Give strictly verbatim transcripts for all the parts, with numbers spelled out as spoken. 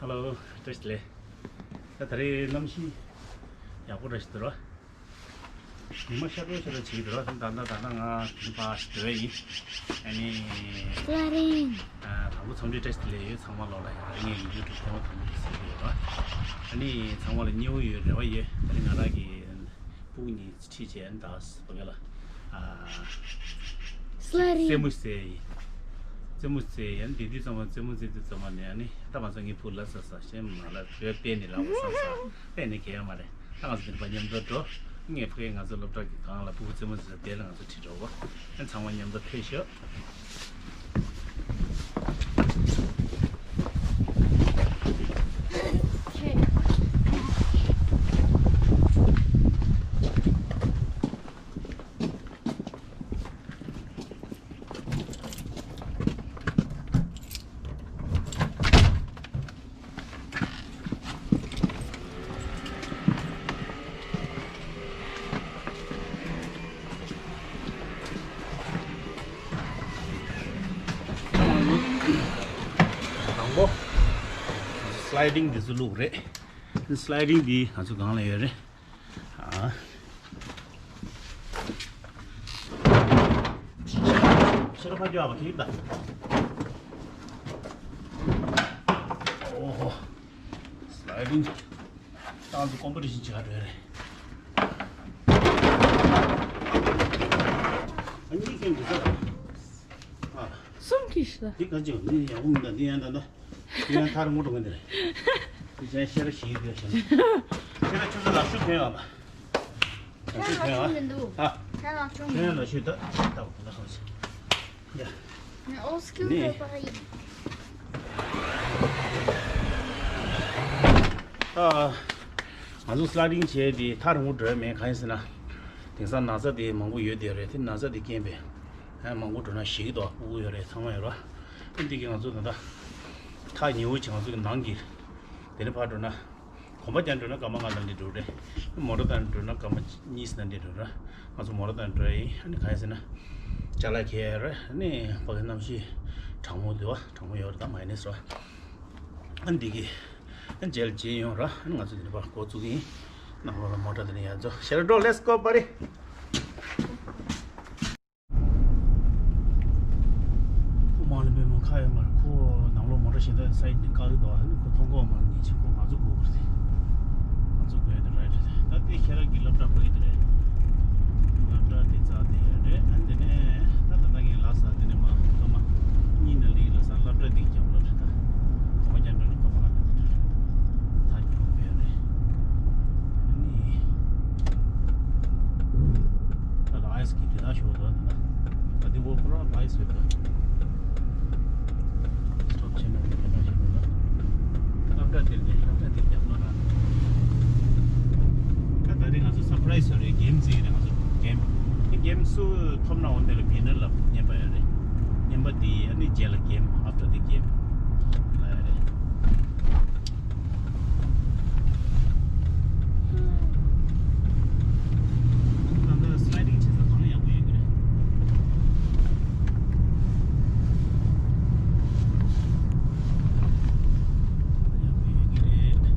ཧེ་ལོ། བཀྲ་ཤིས་བདེ་ལེགས། ད་ད་རེས་གནམ་གཤིས་ཡག་པོ་འདྲ་ཞིག་འདུག་ར། ཉི་མ་ཤར་འགྲོ་ཤར་འགྲོ་བྱེད་ཀྱི་འདུག་ར། ད་ད་ད་ད་ང་དེ་ཕར་འགྲོ་ཡ་ཡིན། ཨ་ནི། ཨ། དང་པོ་འཚམས་འདྲི་བཀྲ་ཤིས་བདེ་ལེགས་ཡོད། ཚང་མ་ལོག་ལ་ཡ། ད་རེས་ངའི་ཡུ་ཊུབ་ཐེངས་མ་དང་པོ་དེ་གཟིགས་ཀྱི་ཡོད་ར། ཨ་ནི་ཚང་མ་ལ་མཉེས་པོ་ཡོད། རེ་བ་ཡོད། ད་རེས་ང་རང་གི་སྤུ་གུ་གཉིས་ཁྲིད་བྱས་ཨ་ནི་ད་བ་ག་ལ། ཨ། སི་ལ་རི། རྩེད་མོ་རྩེ་ཡིན། རྩེད་མོ་རྩེ་ཡིན། འདི་དུས་ཚང་མ་རྩེད་མོ་རྩེ་དུས་ཚང་མ་ནས་ཨ་ནི་ད་ང་ཚོ་ངའི་ཕྲུ་གུ་ལ་ཟ་ཟ་ཤེས་མ་ལ་བོད་པས་ནི་ལ་བ་ཟ་ཟ་པས་ནི་གལ་ཡོད་མ་རེད། ད་ང་ཚོ་འདི་པ་མཉམ་དུ་འགྲོ། ངས་ཕ་གིར་ང་ཚོ་སློབ་གྲྭ་གི་སྒང་ལ་ཕྲུ་གུ་རྩེད་མོ་རྩེ་ས་དེ་ལ་ང་ཚོ་ཁྲིད་འགྲོ་བ། ཨ་ནི་ཚང་མ་མཉམ་དུ་ཕེབས་ཤོག་དང་པོ། སི་ལའི་ཌིང་འདི་ཚོ་བླུགས་རེད། སི་ལའི་ཌིང་འདི་ང་ཚོ་སྒང་ལ་ཡོད་རེད། ཨ། ཕྱི་ལ་ཕར་རྒྱག་པ་ཁྱེར་ད། ཨོ་ཧོ། སི་ལའི་ཌིང་། ཏང་དུ་ཀོམ་པི་ཊི་ཤན་བྱེད་ག་འགྲོ་ཡ་རེད། ཨ་གཉིས་ཀྱང་འདི་ཚོ། ཨ། གསུམ་གྱིས་ཤི་ད། འདི་ག་ཅིག་འདི་ཡག་པོ་མི་འདུག་འདི་ཡང་ད་ད། འདི་ཡང་ཐར་མོ་འགྲོ་གི་འདི་རེད། འདི་ཅན་ཤེས་ར་ཞིག་ཡོད་ཤེས། ཤེས་ར་ཆུ་ཚོད་ལ་ཤུགས་ཐོན་ཡོད་པ། ལ་ཤུགས་ཐོན་ཡོད་པ། ཨ། ལ་ཤུགས་ཐོན་ཡོད་ལ་ཤུགས་ད་ད་ད་ད་ད། ཡ། Mais en skill, ནི། Pareil. ཨ། ང་ཚོ་སི་ལའི་ཌིང་བྱས་ཏེ་ཐག་རིང་པོ་འགྲོ་ཡ་མེད། གང་ཡིན་ཟེར་ན། དེང་སང་ན་ཚ་དེ་མང་པོ་ཡོད་དེ་རེད། དེ་ན་ཚ་དེ་རྐྱེན་པས། ཨ། མང་པོ་འགྲོ་ན་ཞེད་ཀྱི་འདུག་སྤུ་གུ་ཡོད་རེད། ཚང་མ་ཡོད་རེད། ཨ། འདི་གི་ང་ཚོ་ད་ལྟ་ཐག་ཉེ་བོ་ཅིག་ང་ཚོ་གི་ནང་གི་དེ་ནས་ཕར་འགྲོ་ན། གོམ་པ་རྒྱག་འགྲོ་ན་སྐར་མ་ལྔ་ལ་འདི་འགྲོ་རེད། མོ་ཊ་དང་འགྲོ་ན་སྐར་མ་གཉིས་ལ་འདི་འགྲོ་ར། ང་ཚོ་མོ་ཊ་དང་འགྲོ་ཡིན། ཨ་ནི་གང་ཡིན་ཟེར་ན། ཅ་ལག་འཁྱེར་ཡ་ར། ཨ་ནི་ཕ་གི་གནམ་གཤིས་གྲང་མོ་འདུག་བ། གྲང་མོ་ཡོད་རེད་ད། མའི་ནས་ར། ཨ་ནི་འདི་གི་ཨ་ནི་རྗེས་ལ་རྗེས་ཡོང་ར། ཨ་ནི་ང་ཚོ་འདི་ནས་ཕར་འགོ་བཙུགས་ཀྱི་ཡིན། ནང་ལོགས་ལ་མོ་ཊ་འདི་ནས་ཡར་འཛུལ་ཤར་འགྲོ། Let's go, buddy. ཁོ་མང་ལ་པའི་མ་ཁ་ཡོད་མ་རེད། ཁོ་ནང་ལོགས་མོ་ཊ་གཞན་དག་སའིཌ་ནས་བཀག་གི་འདུག་ཨ་ནི་ཁོ་མཐོང་གི་མ་རེད། ཉིན་ཕྱེད་ཁོ་ང་ཚོ་སྒུག་དགོས་རེད། ང་ཚོ་སྒུག་ཡ་དེ་རའིཊ་རེད། ད་དེ་ཁྱེད་རང་གི་སློབ་གྲྭ་བར་ཡོད་དེ་རེད། སློབ་གྲྭ་དེ་རྩ་དེ་ཡོད་རེད། ཨ་ནི་དེ་ནས་ད་ད་ལྟ་ངའི་ལ་ས་དེ་ནས་མ་སྐར་མ་གཉིས་ནང་ལ་ཡིན་ལ་ས་སློབ་གྲྭ་དེ་རྒྱབ་ལོགས་རེད། ད་ཁོ་མ་རྒྱབ་འགྲོ་ན་ཁོ་མ་ང་དེ་རེད། ད་ཉོ་བས་རེད། ཨ་ནི། ད་ལ་ཨའི་སི་གི་དེ་དག་ཤོག་དོ་ན། ད་དེ་བོ་ཁོ་རང་ཨའི་སི་རེད་ད། སི་ཊོབ་ཆེན་མོ་དེ་དག་ཤོག་དོ་ན། སློབ་གྲྭ་དེར་ནས་སློབ་གྲྭ་དེ་རྒྱབ་ལོགས་ན། ད་ད་རེས་ང་ཚོ་སར་པ་རའི་སི་ཡོད་རེད། གེམ་རྩེ་ཡོད་རེད། ང་ཚོ་གེམ། དེ་གེམ་སུ་ཐོབ་ན་འོ་འདི་ལ་བི་ནར་ལ་རྔན་པ་ཡོད་རེད། རྔན་པ་དེ་ཨ་ནི་རྗེས་ལ་གེམ། After the game ལ་ཡོད་རེད། ད་ལྟ་སི་ལའི་ཌིང་བྱེད་ས་གང་ཡག་པོ་ཡོད་ཀྱི་རེད། ཡག་པོ་ཡོད་ཀྱི་རེད།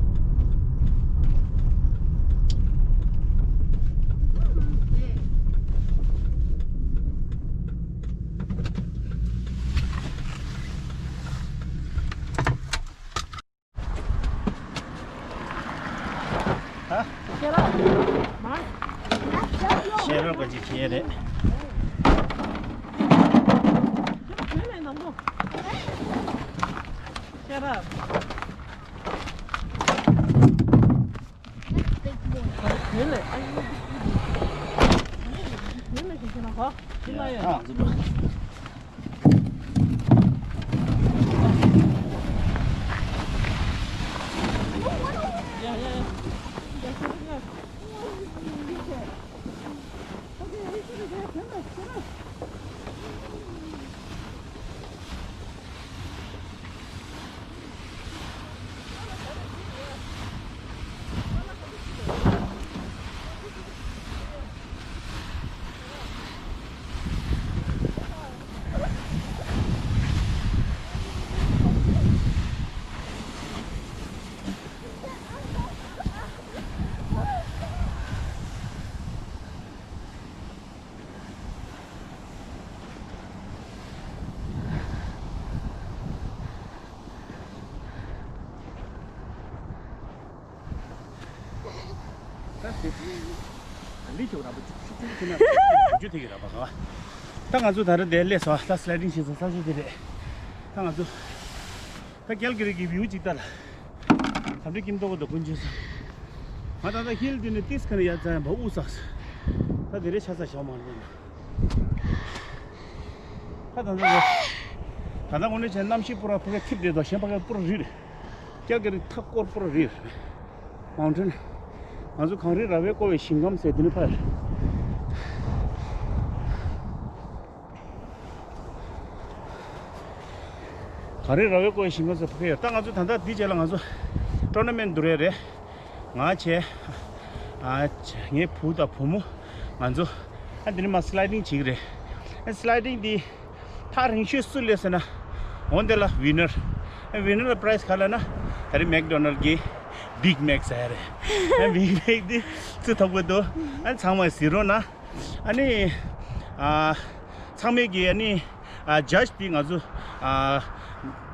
ཤེས་རབ་ག་ཅིག་བྱས་རེད། ཤེས་རབ། ལི་ཁྱོད་ར་པ་ཅུག་ཅུག་ཅུག་ཅུག་ན་ཅུག་ཅུག་དེ་གི་ར་པ་ག་བ། ད་ང་ཚོ་ད་རེ་དེ་སླེབས་སོང་། ད་སི་ལའི་ཌིང་བྱེད་ས་ས་ཆ་དེ་རེད། ད་ང་ཚོ་ད་ཀལ་གི་རི་གི་བིའུ་ཅིག་ལྟ་ལ། ད་འདྲ་ཀིམ་ཏོག་གོ་དོ་ཀུན་ཅི་སོང་། ང་ད་ད་ཧིལ་དེ་ནས་ཏིས་ཁ་ནས་ཡར་འཛེགས་ཡང་བ་དབུ་ས་སོང་། ད་དེ་རེ་ཆ་ས་ཞོག་མ་རེད། ད་ད་ད་ད་ད་དངོས་གནས་བྱས་ན་གནམ་གཤིས་པུ་ར་ཕ་གི་ཐིབས་བསྡད་དོ། གཞན་ཕ་གི་པུ་ར་རི་རེད། ཀལ་གི་རི་མཐའ་སྐོར་པུ་ར་རི་རེད། མའུན་ཊེན། ང་ཚོ་གངས་རི་ར་བས་བསྐོར་བའི་ཞིང་ཁམས་ཟེར་དེ་ནི་ཕ་གི་རེད། གངས་རི་ར་བས་བསྐོར་བའི་ཞིང་ཁམས་ཟེར་ཕ་གི་རེད། ད་ང་ཚོ་ད་ལྟ་འདི་རྗེས་ལ་ང་ཚོ་ཊོར་ན་མེན་ཊི་བསྡུར་ཡས་རེད། ང་བྱས། ཨ། ངའི་བུ་དང་བུ་མོ། ང་ཚོ། ཨ། འདི་ནས་མར་སི་ལའི་ཌིང་བྱེད་ཀྱི་རེད། ཨ། སི་ལའི་ཌིང་འདི་ཐག་རིང་ཤོས་སུ་སླེབས་ཟེར་ན། འོ་འདི་ལ་ཝི་ནར། ཨ། ཝི་ནར་ལ་པ་རའི་སི་ག་ལབ་ན། ད་རེས་མེག་ཌོ་ནལ་གྱི་བིག་མེག་ཟེར་ཡ་རེད། ཨ། བིག་མེག་འདི་སུ་ཐོབ་གི་འདུག་ཨ། ཚང་མས་གཟིགས་རོགས་གནང་། ཨ་ནི། ཨ། ཚང་མས་ཀྱི་ཨ་ནི། ཨ། ཇཇ་འདི་ང་ཚོ། ཨ།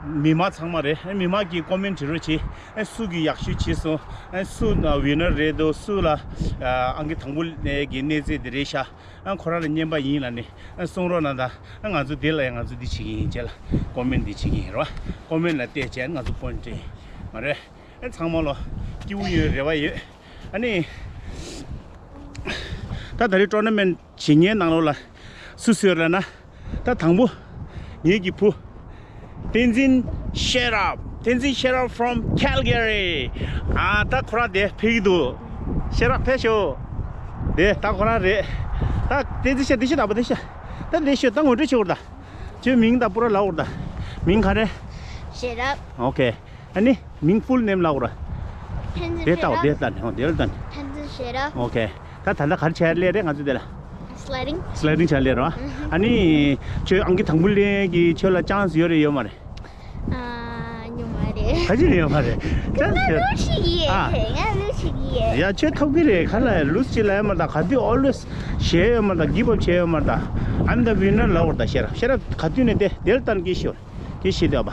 མི་མང་ཚང་མ་རེད། ཨ། མི་མང་གིས་ཀོ་མེན་ཊི་བྲིས་རོགས་བྱེད། ཨ། སུ་གིས་ཡག་ཤོས་བྱས་སོང་། ཨ། སུ་ཝི་ནར་རེད་འདུག་སུ་ལ། ཨ། ཨང་ཀི་དང་པོ་ནས་ཀྱི་གནས་ཚད་འདི་རེད་ཤག་ཨ། ཁོ་རང་ལ་རྔན་པ་ཡིན་ལབ་ནས། ཨ། གསུང་རོགས་གནང་དང་། ཨ། ང་ཚོ་འདི་ལ་ཡང་ང་ཚོ་འདི་བྱེད་ཀྱི་ཡིན་བྱས་ལ་ཀོ་མེན་ཊི་འདི་བྱེད་ཀྱི་ཡིན་རེད་བ། ཀོ་མེན་ཊི་ལ་བལྟས་བྱས་ང་ཚོ་པོ་ཡིན་ཊི་སྤྲད་ཡིན་མ་རེད། ཨ། ཚང་མ་ལོ་སྐྱིད་པོ་ཡོད་རེ་བ་ཡོད། ཨ་ནི། ད་ད་རེས་ཊོར་ན་མེན་ཊི་བྱེད་མཁན་ནང་ལོགས་ལ་སུ་སུ་ཡོད་ལབ་ན། ད་དང་པོ། ངེད་ཀྱི་བུ། བསྟན་འཛིན་ཤེས་རབ། བསྟན་འཛིན་ཤེས་རབ་ཕོམ་ཁལ་ག་རི། ཨ། ད་ཁོ་རང་དེ་ཕེབས་ཀྱི་འདུག་ཤེས་རབ་ཕེབས་ཤོག་དེ་ད་ཁོ་རང་རེད། ད་བསྟན་འཛིན་ཤེས་འདི་ཤེས་ད་པ་འདི་ཤེས། ད་འདི་ཤོད། ད་ངོ་སྤྲོད་བྱེད་འོར་ད། ཁྱོད་མིང་དང་པུ་ར་ལབ་འོར་ད། མིང་ག་རེ། ཤེས་རབ། ཨོ་ཁེ། ཨ་ནི་མིང་ཕུལ་ནེམ་ལབ་ར། ཐན་ཙིན་དེ་ལྟ་བ་ཤེས་རབ། དེ་ལྟ་ནི་ཧོ་དེ་ལ་ལྟ་ནི། ཐན་ཙིན་ཤེས་རབ། ཨོ་ཁེ། ད་ད་ལྟ་ག་རེ་བྱས་སླེབས་རེད་ང་ཚོ་དེ་ལ། སི་ལའི་ཌིང་། སི་ལའི་ཌིང་བྱས་སླེབས་ར། ཨ་ནི་ཁྱོད་ཨང་ཀི་དང་པོ་ལེན་གི་ཁྱོད་ལ་ཅང་སི་ཡོད་རེད་ཡོད་མ་རེད། ཨ། ཡོད་མ་རེད། ག་ཅི་ཡོད་མ་རེད། ཅང་སི་ཡོད། ལུས་ཤིག་ཡེ། ཨ། ང་ལུས་ཤིག་ཡེ། ཡ་ཁྱོད་ཐོབ་གི་རེད། ག་ལ་ལུས་ཅི་ལ་ཡོད་མ་རེད། ག་དུས་ཨོལ་ཝེས་ཞེ་ཡོད་མ་རེད། གིབ་ཨབ་བྱས་ཡོད་མ་རེད། ཨམ་ད་ཝི་ནར་ལབ་ར། ད་ཤེས་རབ་ཤེས་རབ་ག་དུས་ནས་དེ་དེ་ལ་ལྟ་ནི་གི་ཤོར། དེ་ཤེས་དེ་བ།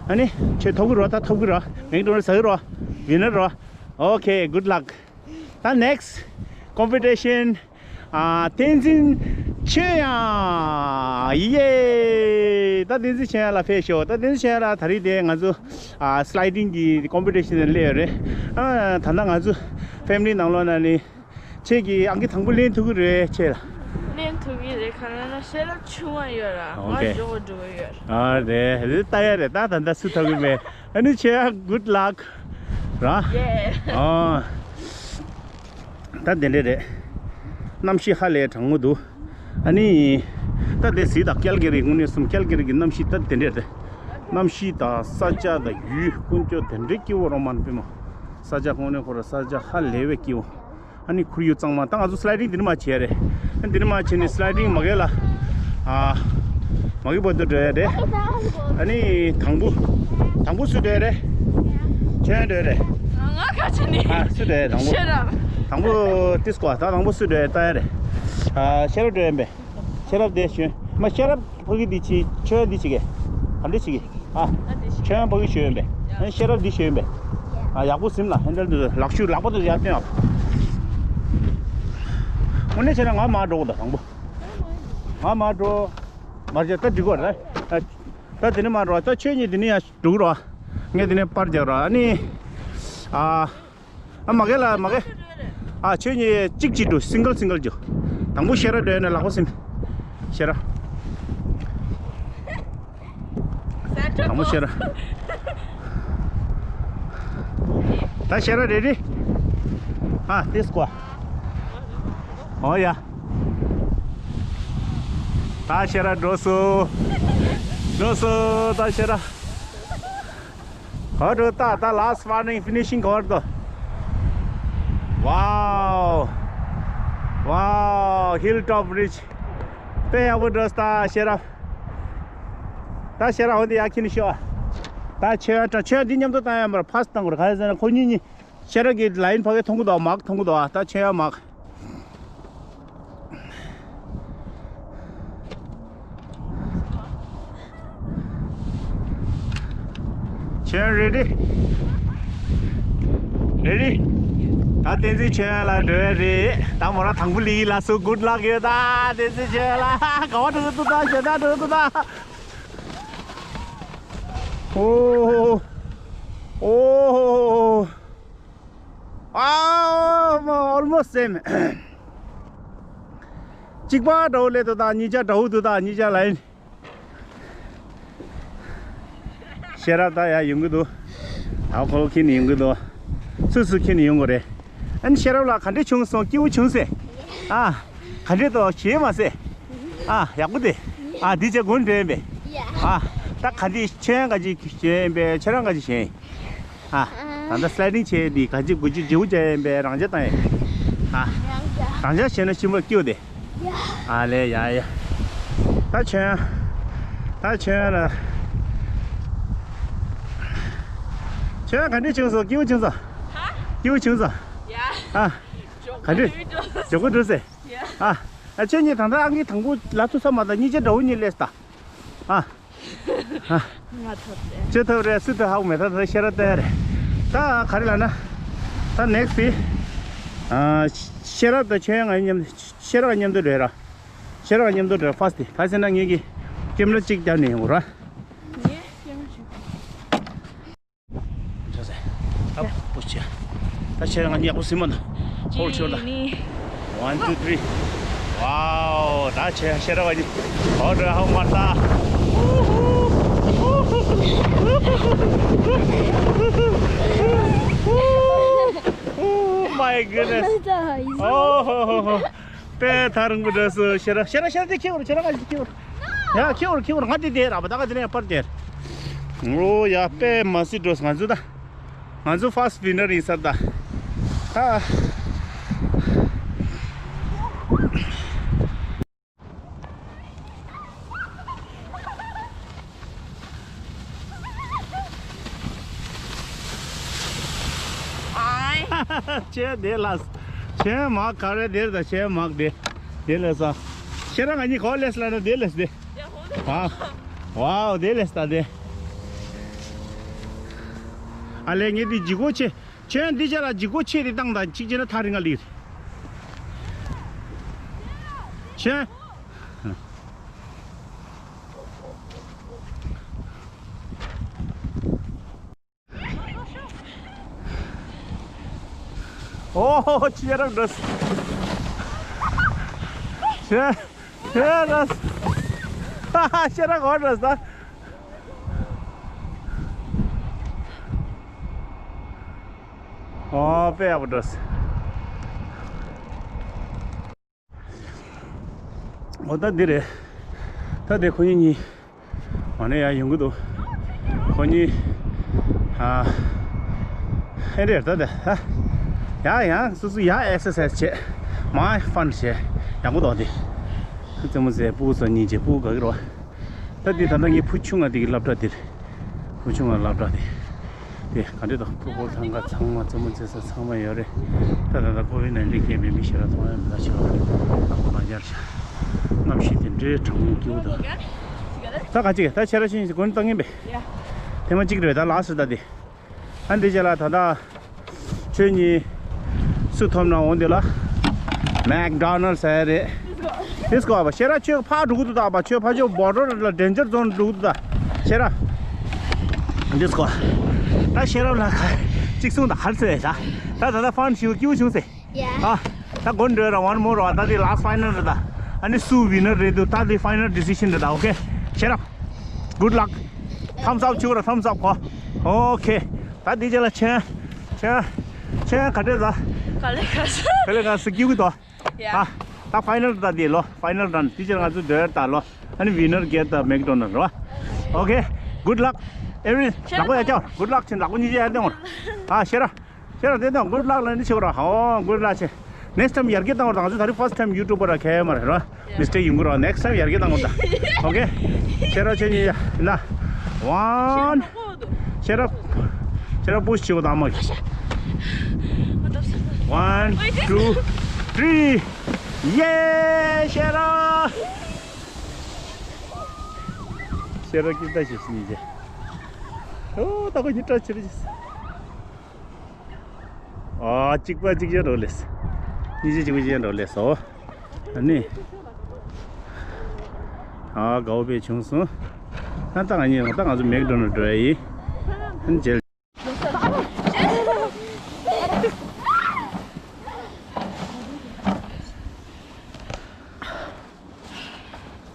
ཨ་ནི་ཁྱོད་ཐོབ་གི་རོ། ད་ཐོབ་གི་རོ། མེག་ཌོ་ནལ་ཟ་གི་རོ། ཝི་ནར་རོ། ཨོ་ཁེ། གུཌ་ལག་ད་ནེག་སི་ཊི་ཀོམ་པི་ཊི་ཤན། ཨ། བསྟན་འཛིན་ཆོས་དབྱངས། ཡེ། ད་བསྟན་འཛིན་ཆོས་དབྱངས་ལགས་ཕེབས་ཤོག་ད་བསྟན་འཛིན་ཆོས་དབྱངས་ལགས་ད་རེས་དེ་ང་ཚོ། ཨ། སི་ལའི་ཌིང་གི་ཀོམ་པི་ཊི་ཤན་ནང་སླེབས་ཡོད་རེད། ཨ། ད་ལྟ་ང་ཚོ་ཕེ་མི་ལི་ནང་ལོགས་ན་ནི། ཁྱེད་ཀྱིས་ཨང་ཀི་དང་པོ་ལེན་ཐུབ་ཀྱི་རེད་ཁྱེད་ལ། ལེན་ཐུབ་ཀྱི་རེད། ག་རེ་ན་ཤེས་རབ་ཆུང་བ་ཡོད་ར། ང་ཨོ་ཁེ། མགྱོགས་པོ་འགྲོ་གི་ཡོད་ར། ཨ་རེད། རེད། ལྟ་ཡ་རེད། ད་ད་ལྟ་སུ་ཐོབ་ཀྱི་མེད། ཨ་ནི་ཁྱེད་ཡ་གུཌ་ལག་ར། ཡེ། ཨ། ད་དེ་འདྲས་རེད། གནམ་གཤིས་ཧ་ལས་གྲང་མོ་འདུག་ཨ་ནི། ད་དེ་གཟིགས་དང་། ཀལ་ག་རི་དངོས་གནས་སུ་ཀལ་ག་རི་གི་གནམ་གཤིས་ད་དེ་འདྲས་རེད། གནམ་གཤིས་དང་ས་ཆ་དང་ཡུལ་ཀུན་སྤྱོད་དེ་འདྲས་སྐྱིད་པོ་རོ་མན་པེ་མ། ས་ཆ་དངོས་གནས་ཁོ་ར་ས་ཆ་ཧ་ལས་པའི་སྐྱིད་པོ། ཨ་ནི་ཁོར་ཡུག་གཙང་མ། ད་ང་ཚོ་སི་ལའི་ཌིང་འདི་ནས་མར་བྱས་རེད། ཨ། འདི་ནས་མར་བྱས་ནས་སི་ལའི་ཌིང་མ་གི་ལ། ཨ། མ་གི་བར་དུ་འགྲོ་ཡ་རེད། ཨ་ནི་དང་པོ། དང་པོ་སུ་འགྲོ་ཡ་རེད། ཁྱོད་འགྲོ་ཡ་རེད། ང་ག་ཅི་ནི། ཨ། སུ་འགྲོ་ཡ་དང་པོ། ཤེས་རབ། དང་པོ་ཏིས་ཀོ། ད་དང་པོ་སུ་འགྲོ་ཡ་ལྟ་ཡ་རེད། ཨ། ཤེས་རབ་འགྲོ་ཡ་ཡིན་པས། ཤེས་རབ་དེ་ཞོན། མ་ཤེས་རབ་ཕ་གི་འདི་ཅི། ཁྱོད་འདི་ཅི་གེ། ག་འདྲ་ཅི་གེ། ཨ། ཁྱོད་ཕ་གི་ཞོན་ཡིན་པས། ཨ། ཤེས་རབ་འདི་ཞོན་ཡིན་པས། ཨ། ཡག་པོ་ཟིན་ལ། ཧེན་ཌལ་འདི་ལག་ཤུ་ལག་པ་དུ་ཡར་བཏོན་ཨ། དངོས་གནས་བྱས་ན་ང་མར་འགྲོ་དགོས་ད་དང་པོ། ང་མར་འགྲོ། མར་བྱས་ད་འགྲིག་གོ་ར། ཨ། ད་དེ་ནས་མར་འགྲོ། ད་ཁྱོད་གཉིས་དེ་ནས་ཡར་འགྲོ་གི་རོ། ངས་དེ་ནས་པར་རྒྱག་རོ། ཨ་ནི། ཨ། ཨ། མ་གི་ལ་མ་གི། ཨ། ཁྱོད་གཉིས་གཅིག་གཅིག་འགྲོ། སིང་གལ་སིང་གལ་འགྲོ། དང་པོ་ཤེས་རབ་འགྲོ་ཡ་ན་ལག་པ་ཟིན། ཤེས་རབ། དང་པོ་ཤེས་རབ། ད་ཤེས་རབ་རེ་རེ། ཨ། ཏིས་ཀོ། ཨོ་ཡ། ད་ཤེས་རབ་འགྲོ་སོང་། འགྲོ་སོང་། ད་ཤེས་རབ། ཧོ་འགྲོ། ད་ད་ལཱ་སི་ཊི་ཝར་ནིང་ཕི་ནི་ཤིང་གོ་ཝར་དོ། ཝའོ། ཝའོ། ཧིལ་ཊོབ་རི་ཇི། དཔེ་ཡག་པོ་འགྲོ་སོང་། ད་ཤེས་རབ། ད་ཤེས་རབ་འོ་འདི་ཡར་འཁྱེར་ནས་ཤོག་ད་ཆོས་ཡ་དྲ་ཆོས་ཡ་འདི་མཉམ་དུ་བཏང་ཡ་མར་ཕ་སི་བཏང་དགོས་རེད། ག་རེ་ཟེར་ན་ཁོ་གཉིས་གཉིས། ཤེས་རབ་ཀྱི་ལའིན་ཕ་གི་མཐོང་གི་འདུག་མར་མཐོང་གི་འདུག་ད་ཆོས་ཡ་མར། ཆོས་ཡ་རེ་ཌི། རེ་ཌི། ད་ ད་བསྟན་འཛིན་ཆོས་དབྱངས་ལགས་འགྲོ་ཡ་རེད། ད་མོ་རང་དང་པོ་ལི་ཡི་ལ་སུ་good luck ཡོད། ད་བསྟན་འཛིན་ཆོས་དབྱངས་ལགས་ག་བ་འགྲོ་གི་འདུག་ད་ཞེ་དྲག་འགྲོ་གི་འདུག་ད། ཨོ། ཨོ། ཨ། almost same། གཅིག་པ་འདྲ་བོ་སླེབས་འདུག་ད་གཉིས་ཆ་འདྲ་བོ་འདུག་ད་གཉིས་ཆ་ལ་ཡིན། ཤེས་རབ་ད་ཡ་ཡོང་གི་འདུག་ད་ཁོ་ཁྱེར་ནས་ཡོང་གི་འདུག་སུ་སུ་ཁྱེར་ནས་ཡོང་དགོས་རེད། ཨ་ནི་ཤེས་རབ་ལགས་ག་འདྲས་བྱུང་སོང་། སྐྱིད་པོ་བྱུང་ཟེར། ཨ། ག་འདྲས་འདུག་བྱེད་མ་ཟེར། ཨ། ཡག་པོ་དེ། ཨ། འདི་བྱས་དགོན་འདྲེན་པས། ཨ། ད་ག་འདྲས་ཆོས་ག་ཅིག་བྱས་ཡིན་པས། ཁྱེད་རང་ག་ཅིག་བྱས་ཡིན། ཨ། ད་ལྟ་sliding་བྱས་འདི་ག་ཅིག་དགུ་ཅིག་བརྗེ་པོ་བྱས་ཡིན་པས། རང་འཇགས་བཏང་ཡིན། ཨ། རང་འཇགས་བྱས་ན་ཤིན་པོ་སྐྱིད་པོ་དེ། ཨ་ལས་ཡ་ཡ། ད་ཁྱོད། ད་ཁྱོད་ལ། ཁྱོད་ག་འདྲས་བྱུང་སོང་། སྐྱིད་པོ་བྱུང་སོང་། ཧ། སྐྱིད་པོ་བྱུང་སོང་། ཡ། ཨ། ག་འདྲས། མགྱོགས་པོ་འགྲོ་ཟེར། ཡ། ཨ། ཨ་ཁྱོད་གཉིས་ད་ལྟ་ཨང་ཀི་དང་པོ་ལ་ཐུག་ས་མ་ད་གཉིས་ཆ་འདྲ་བོ་གཉིས་སླེབས་ད། ཨ། ང་ཐོབ་རེད། ཁྱོད་ཐོབ་རེད། སུ་ཐོབ་ཧ་གོ་མེད། ད་ད་ཤེས་རབ་ལྟ་ཡ་རེད། ད་ག་རེ་ལབ་ན། ད་next་དེ། ཨ། ཤེས་རབ་དང་ཁྱོད་ང་མཉམ། ཤེས་རབ་མཉམ་དུ་འགྲོ་ཡ་ར། ཤེས་རབ་མཉམ་དུ་འགྲོ་first་དེ། ག་ཟེར་ན་ངེད་ཀྱི་ཀེམ་ར་གཅིག་བརྒྱབ་ནས་ཡོང་ར། ངས་ཀེམ་ར་གཅིག་ད་པུ་ཤ། ད་ཁྱེད་རང་ང་གཉིས་ཡག་པོ་ཟིན་མ་འདུག་ཧོལ་ཆོག་ད། གཅིག་གཉིས། One, two, three. Wow, ད་ཁྱེད་ཤེས་རབ་གཉིས་ཧོལ་འགྲོ་ཧ་མ་ད། Oh my goodness. Oh ho ho ho. དཔེ་ཐག་རིང་པོ་འགྲོ་སོང་། ཤེས་རབ། ཤེས་རབ། ཤེས་རབ་དེ་ཁྱེར་འོར། ཤེས་རབ་ང་ཅིག་ཁྱེར་འོར། ཡ་ཁྱེར་འོར། ཁྱེར་འོར། ང་དེ་དེ་ར་བ་ད་ག་དེ་ནས་པར་དེར། ཨོ་ཡ་དཔེ་མ་སྲིད་འགྲོ་སོང་། ང་ཚོ་ད། ང་ཚོ་first winner་ཡིན་ས་ད། ཨ། ཁྱེད་དེ་ལ། ཁྱེད་མ་ག་རེ་དེར་ད། ཁྱེད་མ་དེ། དེ་ལས་ས། ཁྱེད་རང་ང་གཉིས་ག་པར་སླེབས་ལབ་ན་དེ་ལས་དེ། ཝའོ། ཝའོ་དེ་ལས་ད་དེ། ཨ་ལས་ངས་དེ་ལྗིད་ཁོག་ཆེ། ཁྱོད་འདི་ཅག་ལ་ལྗིད་ཁོག་ཆེ་རེ་བཏང་དང་གཅིག་བྱས་ན་ཐག་རིང་ང་ལིར། ཁྱོད། ཨོ་ཧོ་ཧོ། ཁྱེད་རང་འགྲོ། ཁྱེད། ཁྱེད་རང་། ཁྱེད་རང་ག་པར་འགྲོ་ད། ཨོ་དཔེ་ཡག་པོ་འགྲོ། འོ་ད་འདི་རེད། ད་དེ་ཁོ་གཉིས་གཉིས་མ་ནས་ཡར་ཡོང་གི་འདུག་ཁོ་གཉིས། ཨ། ཨེ་རེད་ད་དེ། ཨ། ཡ་ཡ་སོ་སོ་ཡ་exercise་བྱེད། མ་fun་བྱེད། ཡག་པོ་འདུག་དེ། རྩེད་མོ་རྩེ། ཕྲུ་གུ་ཚོ་གཉིས་བྱེད། ཕྲུ་གུ་ག་གི་རོ། ད་འདི་ད་ལྟ་ངའི་བུ་ཆུང་ང་དེ་གི་སློབ་གྲྭ་དེ་རེད། བུ་ཆུང་ང་སློབ་གྲྭ་དེ། དེ་ག་འདྲ་འདུག་ཕྲུ་གུ་ཚང་ཁ་ཚང་མ་རྩེད་མོ་རྩེ་ས་ཚང་མ་ཡོད་རེད། ད་ད་ལྟ་ཀོ་ཝིཌ་ནའིན་ཊིན་རྐྱེན་པས་མི་ཞེ་དྲག་མཐོང་ཡ་མི་འདུག་ཕྱི་ལོགས་ལ་ཁོ་རང་རྒྱལ་ཤག་གནམ་གཤིས་དེ་འདྲའི་གྲང་མོ་སྐྱིད་པོ་འདུག་ད་ག་ཅིག་ད་ཁྱེད་རང་ཕྱིན་ཞིག་གོན་བཏང་གིན་པས། ཐེངས་མ་གཅིག་རེད་ད། ལགས་སོ་ད་དེ། ཨ་འདི་བྱས་ལ་ད་ལྟ་ཁྱོད་གཉིས་སུ་ཐོབ་ན་འོང་དེ་ལ་མེག་ཌོ་ནལ་ཟེར་རེད། Let's go ཨ་བ། ཤེས་རབ་ཁྱོད་ཕར་འགྲོ་གི་འདུག་ད་བ། ཁྱོད་ཕར་ཕྱོགས་བོར་ཌར་ལ་ཌེན་ཇར་ཛོན་འགྲོ་གི་འདུག་ད་ཤེས་རབ། Let's go ད་ཤེས་རབ་ལ་ཁ་གཅིག་གསུང་ད་ཧར་ཚེ་ད་ད་ད་ད་ཕན་ཞིག་སྐྱིད་པོ་བྱུང་ཟེར། Yeah. ཨ། ད་གོ་འགྲོ་ར། one more ར། ད་དེ་last final རེད་ད། ཨ་ནི་སུ་winner རེད་འདུག་ད་དེ་final decision རེད་ད། Okay ཤེས་རབ། Good luck. Thumbs up བྱུག་ར། Thumbs up ཁོ། Okay ད་དེ་རྗེས་ལ་ཆེན། ཆེན། ཆེན་ག་འདྲས་ད། ག་ལེ་ག་ས། ག་ལེ་ག་ས་སྐྱིད་གི་ད། Yeah. ཨ། ད་final ད་དེ་ལོ། Final round དེ་རྗེས་ང་ཚོ་འདོད་ད་ལོ། ཨ་ནི་winner get the McDonald ར། Okay good luck every ལག་པ་ཡ་ཅག Good luck ཆེན། ལག་པ་གཉིས་ཀྱི་ཡ་ཏེ་འོང་། ཨ་ཤེས་རབ། ཁྱེད་རང་དེ་དང་good luck ལ་ནི་ཆེ་བ་ར། ཧོ་good luck ཆེ། Next time ཡར་རྒྱས་བཏང་བ་དང་ང་ཚོ་ད་རེས་first time YouTuber ར་ཁྱད་མ་རེད་ར། Mistake ཡོང་གི་ར། Next time ཡར་རྒྱས་བཏང་བ་ད། Okay ཁྱེད་རང་ཆེ་གཉིས་ཡ་ན། One ཤེས་རབ། ཤེས་རབ་push བྱེད་དགོས་དང་མ། One two three ཡེ་ཤེས་རབ། ཤེས་རབ་ཀྱི་ལྟ་ཞིག་གཉིས་ཀྱི། ཨོ་ད་གོ་གཉིས་སྐྲ་ཆེ་རེ་ཆེ། ཨ། གཅིག་པ་གཅིག་རྐྱང་འགྲོ་ལས། གཉིས་ཆ་གཅིག་པ་གཅིག་རྐྱང་འགྲོ་ལས་སོ། ཨ་ནི། ཨ། དགའ་བོ་དཔེ་བྱུང་སོང་། ད་ལྟ་ང་གཉིས་ད་ང་ཚོ་མེག་ཌོ་ནལ་འགྲོ་ཡ་ཡིན། ཨ་ནི་མཇལ། ད་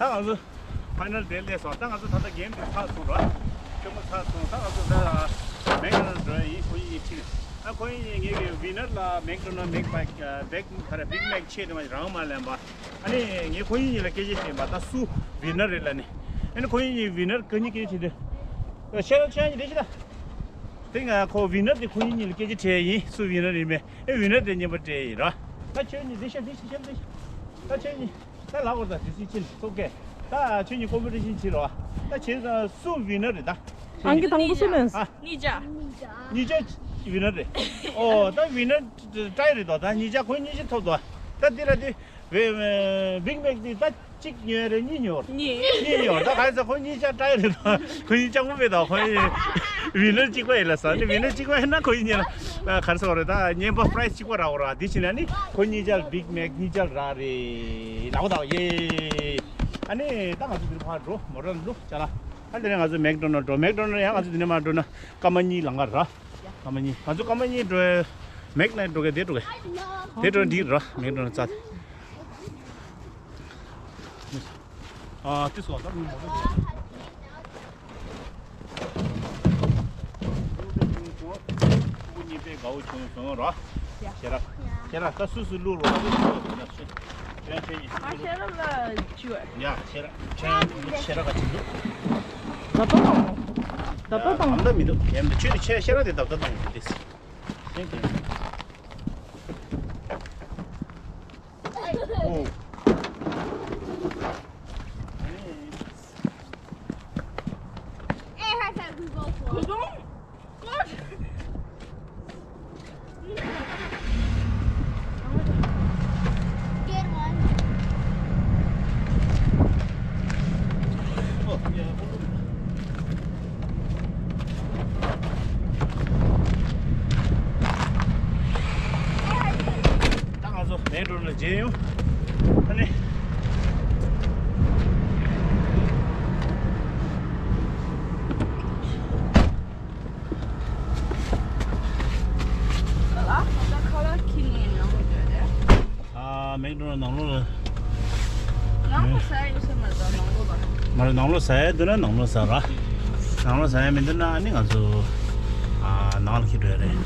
ང་ཚོ་ཕའི་ནལ་ཌེ་སླེབས་སོང་། ད་ང་ཚོ་ད་ལྟ་གེམ་དེ་ཚར་སོང་ར། ཆེན་མོ་ཚར་སོང་། ད་ང་ཚོ་ད་མེག་ཌོ་ནལ་འགྲོ་ཡ་ཡིན། ཁོ་གཉིས་ཁྲིད། ད་ཁོ་གཉིས་ངེད་ཀྱི་ཝི་ནར་ལ་མེག་ཌོ་ནལ་མེག་བེག་བེག་ག་རེ་བིག་མེག་ཆེད་དུ་མ་རང་མ་ལེན་པ། ཨ་ནི་ངས་ཁོ་གཉིས་ལ་སྐད་ཆ་དྲིས་པ། ད་སུ་ཝི་ནར་རེད་ལབ་ནས། ཨ་ནི་ཁོ་གཉིས་ཝི་ནར་ག་གཉིས་སྐད་ཆ་དྲིས་ཏེ། ཤེས་རབ་ཁྱེད་གཉིས་བསྡད་ཤིག་ད། དེ་ང་ཁོ་ཝི་ནར་དེ་ཁོ་གཉིས་གཉིས་ལ་སྐད་ཆ་དྲིས་ཡིན། སུ་ཝི་ནར་ཡིན་མིན། ཨེ་ཝི་ནར་དེ་རྙེད་པ་སྤྲད་ཡིན་ར། ད་ཁྱོད་གཉིས་བསྡད་ཤིག་བསྡད་ཤིག་བསྡད་ཤིག་ད་ཁྱོད་གཉིས་ད་ལབ་དགོས། ད་དེ་སྲིད་ཕྱིན་ཚོགས་ཀས་ད་ཁྱོད་གཉིས་ཀོམ་པི་ཊི་ཤན་བྱེད་རོགས། ད་བྱེད་ཙང་སུ་ཝི་ནར་རེད་ད། ཨང་ཀི་དང་པོ་སུ་ལེན། ཨ། གཉིས་ཆ། གཉིས་ཆ་ཝི་ནར་རེད། ཨོ་ད་ཝི་ནར་ཊའི་རེད་དོ། ད་གཉིས་ཆ་ཁོ་གཉིས་ཆ་ཐོབ་དོ། ད་འདི་ལ་དེ་བི་བིག་མེག་དེ་ད་གཅིག་ཉོས་རེད། གཉིས་ཉོས་རེད། གཉིས། གཉིས་ཉོས་རེད། ད་ག་རེ་ཟེར། ཁོ་གཉིས་ཆ་ཊའི་རེད་དོ། ཁོ་གཉིས་ཆ་ངོ་མ་དང་ཁོ་གཉིས་ཝི་ནར་གཅིག་པ་ཡིན་ལ་ཟེར་ནི། ཝི་ནར་གཅིག་པ་ཡིན་ན་ཁོ་གཉིས་ལ་ག་རེ་ཟེར་རེད། ད་རྙེད་པ་པ་རའི་སི་གཅིག་པ་རག་ར། དེ་བྱས་ན་ནི་ཁོ་གཉིས་ཆ་བིག་མེག་གཉིས་ཆ་རག་རེད་ལབ་དང་ཡེ། ཨ་ནི་ད་ང་ཚོ་འདིར་ཕར་འགྲོ། མོ་ཊ་བླུགས་བྱས་ལ། ཨ་དེ་ནས་ང་ཚོ་མེག་ཌོ་ནལ་འགྲོ། མེག་ཌོ་ནལ་ཡང་ང་ཚོ་འདི་ནས་མར་འགྲོ་ན་སྐར་མ་གཉིས་ལམ་ཁ་ར། སྐར་མ་གཉིས། ང་ཚོ་སྐར་མ་གཉིས་འགྲོ། མེག་ནལ་འགྲོ་གི། དེ་འགྲོ་གི། དེ་འགྲོ་འདི་ར། མེག་ཌོ་ནལ་རྩ། ཨ་དེ་སོ་ད་མི་མོ་ཊ། ཁོ་གཉིས་དཔེ་དགའ་བོ་བྱུང་སོང་ར། ཁྱེད་ར། ཁྱེད་ར་ད་སུ་སུ་བླུག་རོགས། ཁྱེད་ཁྱེད་ཡིན། ཨ་ཤེས་རབ་ལ་བྱུ་བ། ཡ་ཁྱེད་ར། ཁྱེད་ར་ཁྱེད་ར་ག་ཅིག་འདུག་ད་ལྟ་དང་། ད་ལྟ་དང་། ད་ལྟ་དང་། ཁྱེད་ཁྱེད་ཤེས་རབ་དེ་ད་ལྟ་དང་དེ། ཁྱེད་ཁྱེད། ཨོ། It has a Google Phone. Good one. ད་ང་ཚོ་མེག་ཌོ་ནལ་མཇལ་ཡོང་། ཨ་ནི། ཨ། མེག་ཌོ་ནལ་ནང་ལོགས་ལ། ནང་ལོགས་ཟ་ཡ་ཡོད་ས་མ་རེད། ནང་ལོགས་ལ། མ་རེད། ནང་ལོགས་ཟ་ཡ་འདུག་ན་ནང་ལོགས་ཟ་ར། ནང་ལོགས་ཟ་ཡ་མི་འདུག་ན་ཨ་ནི་ང་ཚོ། ཨ། ནང་ལ་འཁྱེར་འགྲོ་ཡ་རེད་ར།